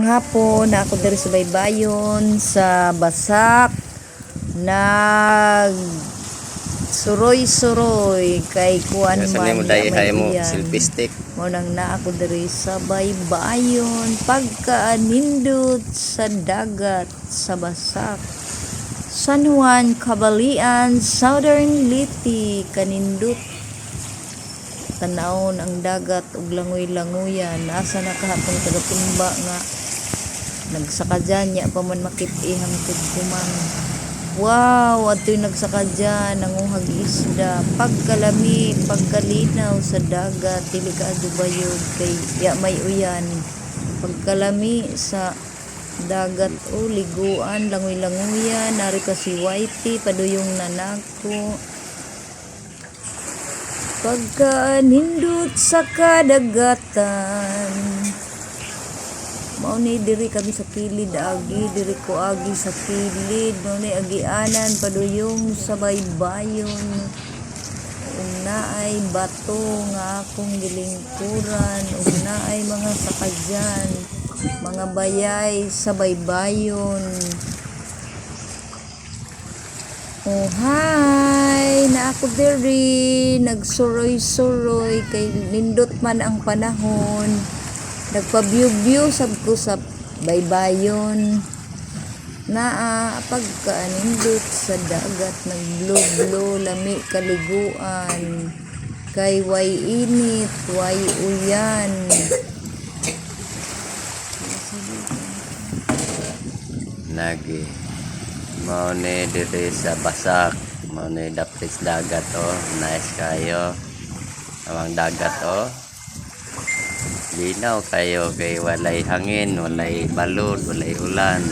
Maayong hapon, na ako diri sa Baybayon sa Basak, nag suroy-suroy kay kuan Sa man mo di dai may hay mo uyan. selfie stick. Mao nang naa ako diri sa Baybayon, pagkaanindot sa dagat sa Basak. San Juan, Cabalian, Southern Leyte, kanindot tanawon ang dagat ug langoy-langoyan. Asa na kahapon tagatumba nga nagsaka dyan, nya pa man makit-i hangtod kuman. Wow, adtoy nagsaka dyan, nanguhag isda. Pagkalami, pagkalinaw sa dagat, dili ka bayog kay ya may uyan. Pagkalami sa dagat o liguan, langoy-langoyan, nari ka si Whitey, paduyong nanako. Pagkanindot sa kadagatan. Mao ni diri kami sa kilid agi, diri ko agi sa kilid, mao ni agianan paduyong sa Baybayon. Ug naay bato nga akong gilingkuran, ug naay mga sakadyan, mga bayay sa Baybayon. Oh, hi! Na ako diri, nagsuroy-suroy kay nindot man ang panahon. Nagpa-view-view sab ko sa Baybayon. Naa pagkaanindot sa dagat, nagblue-blue, lami kaliguan. Kay way init, way uyan. Nagi. Mao ni diri sa Basak, mao ni dapit sa dagat oh. Nice kayo. Ang dagat oh. Linaw kayo kay walay hangin, walay balod, walay ulan.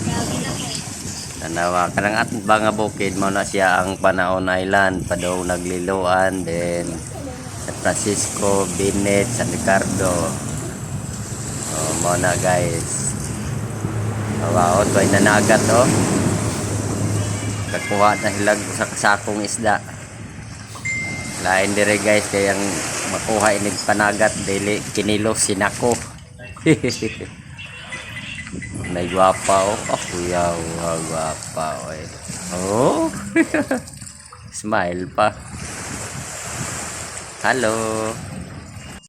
Tanawa kanang at nga bukid, mao na siya ang Panaon Island, padung Nagliloan, then San Francisco, Binet, San Ricardo. Oh, mao na, guys. Wow, tuway nanagat oh. Kakuha na hilag sa kasakong isda. Lain dire, guys, kay ang makuha inig panagat dili kinilo sinako. May gwapa oh. Oh, kuya, oh, gwapa oh. Oh. Smile pa. Hello.